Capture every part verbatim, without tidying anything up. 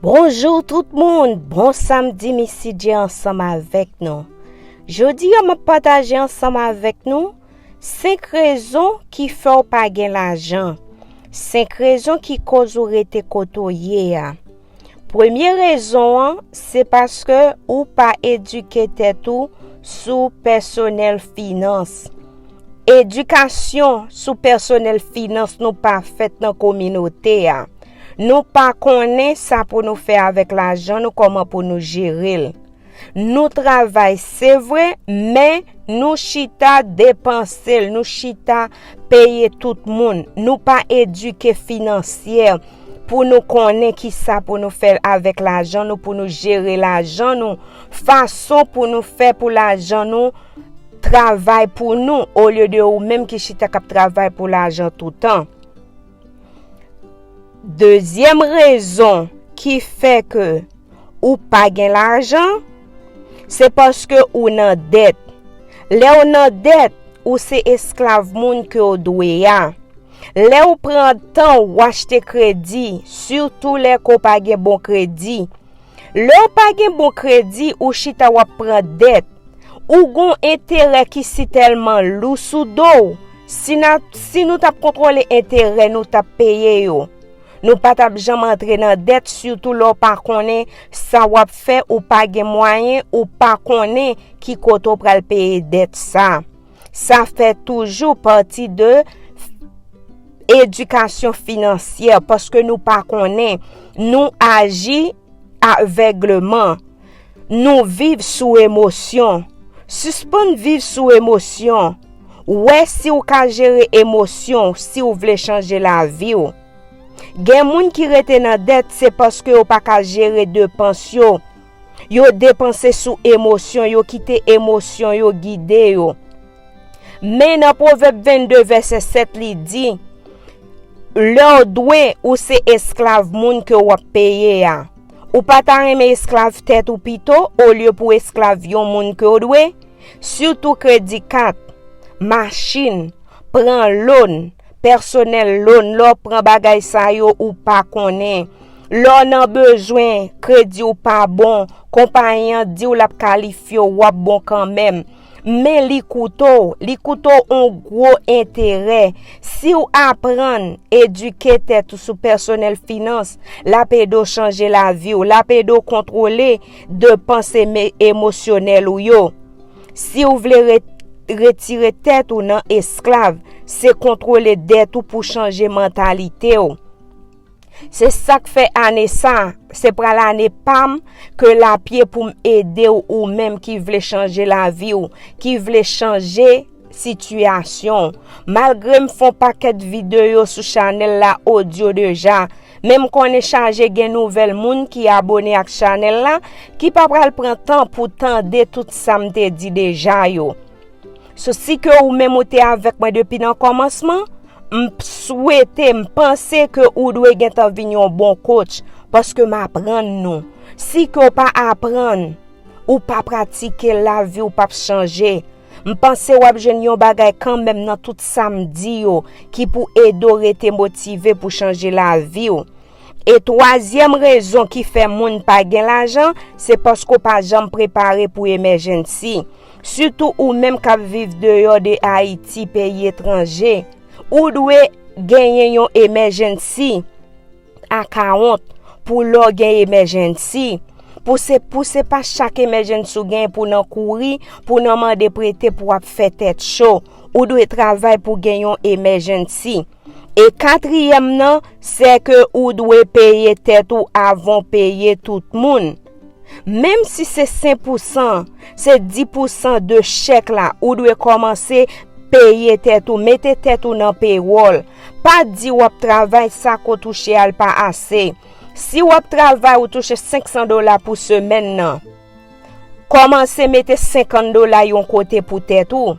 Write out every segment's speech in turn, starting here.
Bonjou tout moun, bon samdi Missy J ansanm avèk nou. Jodi a m ap pataje ansanm avèk nou senk rezon ki fè w pa gen lajan, senk rezon ki koz ou rete kote w ye a. Premye rezon an, se paske ou pa edike tèt ou sou pèsonèl finans. Edikasyon sou pèsonèl finans nou pa fèt nan kominote a. Nou pa konnen sa pou nou fè avèk lajan nou, kòman pou nou jere l. Nou travay, se vre, men nou chita depanse l, nou chita peye tout moun. Nou pa edike finansyè pou nou konnen ki sa pou nou fè avèk lajan nou, pou nou jere lajan nou, fason pou nou fè pou lajan nou travay pou nou, olye de ou menm ki chita k ap travay pou lajan toutan. Dezyèm rezon ki fè ke ou pa gen lajan, se paske ou nan dèt. Lè w nan dèt, ou se esklav moun ke w dwe a. Lè w pran tan w achte kredi, sitou lè ke w pa gen bon kredi. Lè w pa gen bon kredi, ou chita w ap pran dèt. Ou gon enterè ki sitèlman lou sou do w. Si n a, si nou t ap kontwole enterè nou t ap peye yo, nou pa t ap janm antre nan dèt, sitou lè w pa konnen sa w ap fè, ou pa gen mwayen, ou pa konnen ki kote w pral peye dèt sa. Sa fè toujou pati de edikasyon finansyè, paske nou pa konnen, nou aji avègleman. Nou viv sou emosyon. Sispann viv sou emosyon. Wè si w ka jere emosyon w si w vle chanje lavi w. Gen moun ki rete nan dèt, se paske yo pa ka jere depans yo. Yo depanse sou emosyon, yo kite emosyon yo gide yo. Men nan Pwovèb vennde vèsè sèt, li di, lè w dwe, ou se esklav moun ke w ap peye a. Ou pa ta renmen esklav tèt ou pito, olye pou esklav yon moun ke w dwe? Sitou kredi kat, machin, pran loan, pèsonèl loan, lè w pran bagay sa yo ou pa konnen. Lè w nan bezwen, kredi w pa bon, konpayi an di w l ap kalifye w, w ap bon kanmenm. Men li koute w, li koute w yon gwo enterè. Si w aprann edike tèt ou sou pèsonèl finans, l ap ede w chanje lavi w, l ap ede w kontwole depans eme-, emosyonèl ou yo. Si w vle re-, retire tèt ou nan esklav, se kontwole dèt ou pou chanje mantalite w. Se sa k fè ane sa, se pral ane pa m ke l ap ye pou m ede w, ou menm ki vle chanje lavi w, ki vle chanje sitiyasyon w. Malgre m fè yon pakèt videyo sou chanèl la odyo deja, men m konnen chaje gen nouvèl moun ki abone ak chanèl la, ki pa pral pran tan pou tande tout sa m te di deja yo. So, si ke ou menm ou te avèk mwen depi nan kòmansman, m swete, m panse ke ou dwe gentan vin yon bon coach, paske m aprann nou. Si ke w pa aprann, ou pa pratike, lavi w p ap chanje. M panse w ap jwenn yon bagay kanmenm nan tout sa m di yo ki pou ede w rete motive pou chanje lavi w. E twazyèm rezon ki fè moun pa gen lajan, se paske w pa janm prepare pou emèjènsi. Sitou ou menm k ap viv deyò de Ayiti, peyi etranje. Ou dwe genyen yon emèjènsi akawont pou lè w gen emèjènsi. Pou se, pou se pa chak emèjènsi w genyen pou nan kouri, pou nan mande prete pou w ap fè tèt cho. Ou dwe travay pou gen yon emèjènsi. E katriyèm nan, se ke ou dwe peye tèt ou avan w peye tout moun. Menm si se senk pousan, se dis pousan de chèk la, ou dwe kòmanse peye tèt ou, mete tèt ou nan pewòl. Pa di w ap travay, sa ke w touche a l pa ase. Si w ap travay, ou touche senk san dola pou semèn nan, kòmanse mete senkant dola yon kote pou tèt ou.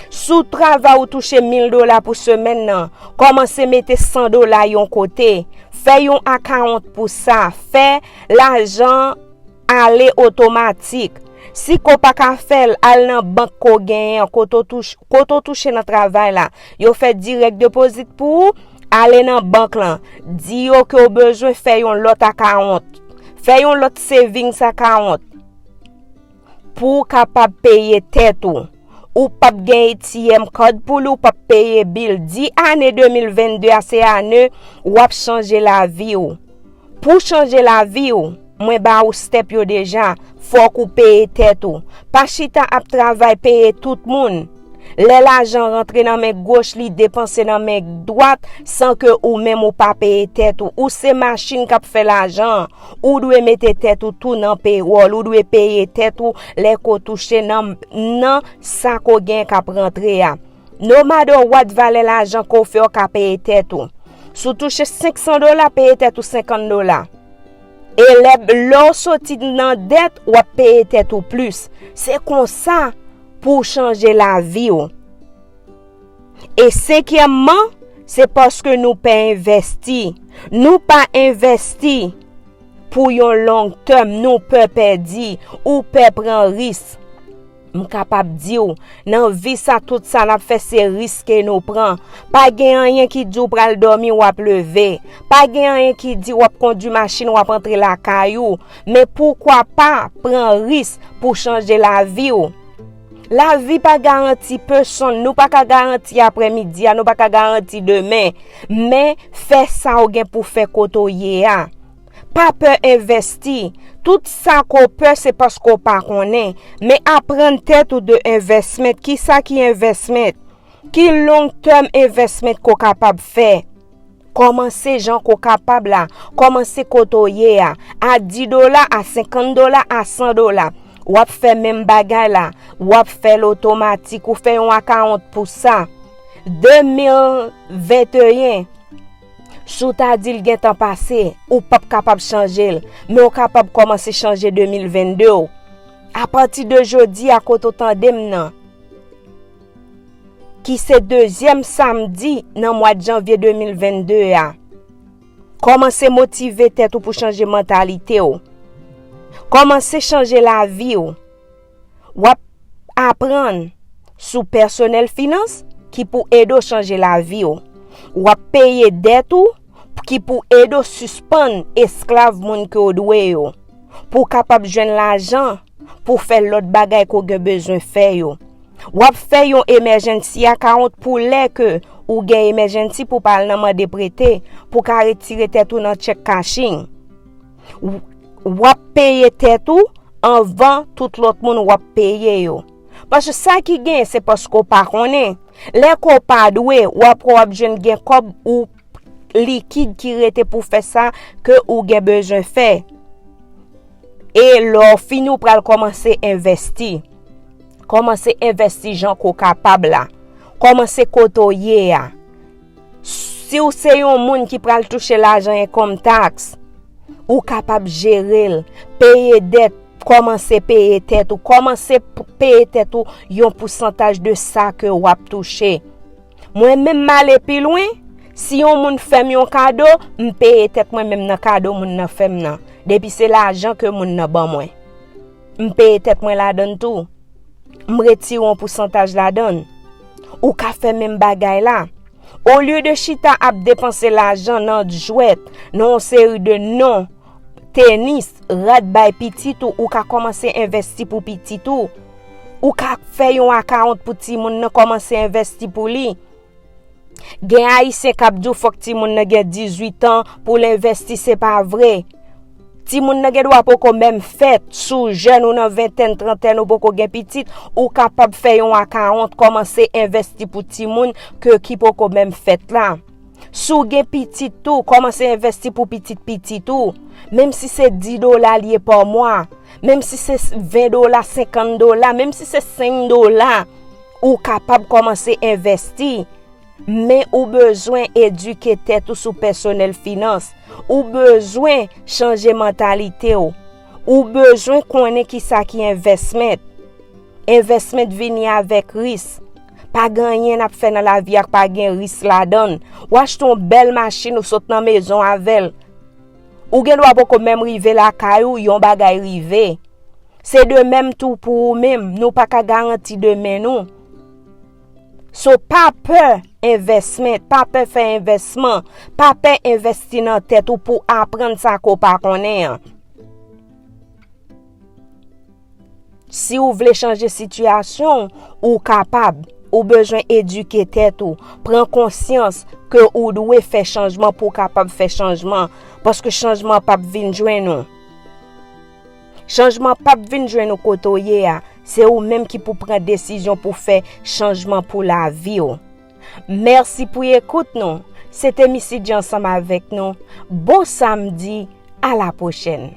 Si w travay, ou touche mil dola pou semèn nan, kòmanse mete san dola yon kote. Fè yon akawont pou sa. Fè lajan ale otomatik. Si ke w pa ka fè l, al nan bank ke w genyen an, kote w touch-, kote w touche nan travay la. Yo fè dirèk depozit pou ou, Ale nan bank lan, di yo ke w bezwen fè yon lòt akawont. Fè yon lòt savings akawont pou w kapab peye tèt ou. Ou p ap gen A T M card pou li, ou p ap peye bil. Di ane de mil vennde a se ane w ap chanje lavi w. Pou w chanje lavi w, mwen ba ou step yo deja. Fòk ou peye tèt ou. Pa chita ap travay peye tout moun. Lè lajan rantre nan men goch, li depanse nan men dwat san ke ou menm ou pa peye tèt ou. Ou se machin k ap fè lajan an. Ou dwe mete tèt ou tou nan pewòl. Ou dwe peye tèt ou lè ke w touche nan, nan sa ke w gen k ap rantre a. No matter what valè lajan ke w fè, w ka peye tèt ou. Si w touche senk san dola, peye tèt ou senkant dola. E lè, lè w soti nan dèt, w ap peye tèt ou plis. Se konsa pou w chanje lavi w. E senkyèmman, se paske nou pè envèsti. Nou pa envèsti pou yon long term, nou pè pèdi, ou pè pran risk. M kapab di w, nan vi sa, tout sa n ap fè, se risk ke nou pran. Pa gen anyen ki di w pral dòmi, w ap leve. Pa gen anyen ki di w ap kondui machin, w ap antre lakay ou. Men poukwa pa pran risk pou chanje lavi w? Lavi pa garanti pèsonn. Nou pa ka garanti aprèmidi a, nou pa ka garanti demen. Men fè sa w gen pou fè kote w ye a. Pa pè envèsti. Tout sa ke w pè, se paske w pa konnen. Men aprann tèt ou de envèsman. Kisa ki envèsman? Ki long term envèsman ke w kapab fè? Kòmanse jan ke w kapab la. Kòmanse kote w ye a. A dis dola, a senkant dola, a san dola. W ap fè menm bagay la. W ap fè l otomatik. Ou fè yon akawont pou sa. De mil venteyen, si w ta di l gentan pase, ou p ap kapab chanje l, men w kapab kòmanse chanje de mil vennde w. Apati de jodi a, kote w tande m nan, ki se dezyèm samdi nan mwa janvye de mil vennde a, kòmanse motive tèt ou pou chanje mantalite w. Kòmanse chanje lavi w. W ap aprann sou pèsonèl finans ki pou ede w chanje lavi w. W ap peye dèt ou ki pou ede w sispann esklav moun ke w dwe yo. Pou w kapab jwenn lajan pou w fè lòt bagay ke w gen bezwen fè yo. W ap fè yon emergency account pou lè ke ou gen emergency pou w pa al nan mande prete, pou w ka retire tèt ou nan check cashing. W-, w ap peye tèt ou anvan tout lòt moun w ap peye yo. Paske sa ki gen, se paske w pa konnen. Lè ke w pa dwe, w ap wè w ap jwenn gen kòb ou likid ki rete pou fè sa ke ou gen bezwen fè. E lè w fini, w pral kòmanse envèsti. Kòmanse envèsti jan ke w kapab la. Kòmanse kote w ye a. Si w se yon moun ki pral touche lajan income tax, ou kapab jere l, peye dèt, kòmanse peye tèt ou, kòmanse p-, peye tèt ou yon pousantaj de sa ke w ap touche. Mwen menm, m ale pi lwen, si yon moun fè m yon kado, m peye tèt mwen menm nan kado moun nan fè m nan. Depi se lajan ke moun nan ban mwen, m peye tèt mwen ladan l tou. M retire yon pousantaj ladan l. Ou ka fè menm bagay la. Olye de chita ap depanse lajan nan jwèt, nan yon seri de non, tenis, rad bay pitit ou, ou ka kòmanse envèsti pou pitit ou. Ou ka fè yon akawont pou timoun nan kòmanse envèsti pou li. Gen Ayisyen k ap di w fòk timoun nan gen dizuit an pou l envèsti, se pa vre. Timoun nan gen dwa poko menm fèt, si w jèn, ou nan ventèn, trantèn, ou poko gen pitit, ou kapab fè yon akawont, kòmanse envèsti pou timoun ke, ki poko menm fèt la. Si w gen pitit tou, kòmanse envèsti pou pitit pitit ou. Menm si se dis dola l ye pa mwa, menm si se ven dola, senkant dola, menm si se senk dola, ou kapab kòmanse envèsti. Men ou bezwen edike tèt ou sou pèsonèl finans. Ou bezwen chanje mantalite w. Ou bezwen konnen kisa ki envèsman. Envèsman vini avèk risk. Pa gen anyen n ap fè nan lavi a k pa gen risk ladan l. Ou achte yon bèl machin, ou sot nan mezon avè l. Ou gen dwa poko menm rive lakay ou, yon bagay rive. Se de menm tou pou ou menm, nou pa ka garanti demen nou. So, pa pè investment, pa pè fè envèsman, pa pè envèsti nan tèt ou pou aprann sa ke w pa konnen an. Si w vle chanje sitiyasyon w, ou kapab. Ou bezwen edike tèt ou, pran konsyans ke ou dwe fè chanjman pou w kapab fè chanjman, paske chanjman p ap vin jwenn ou. Chanjman p ap vin jwenn ou kote w ye a. Se ou menm ki pou pran desizyon pou fè chanjman pou lavi w. Mèsi pou ekout nou. Se te Missy G ansanm avèk nou. Bon samdi, a la pwochèn.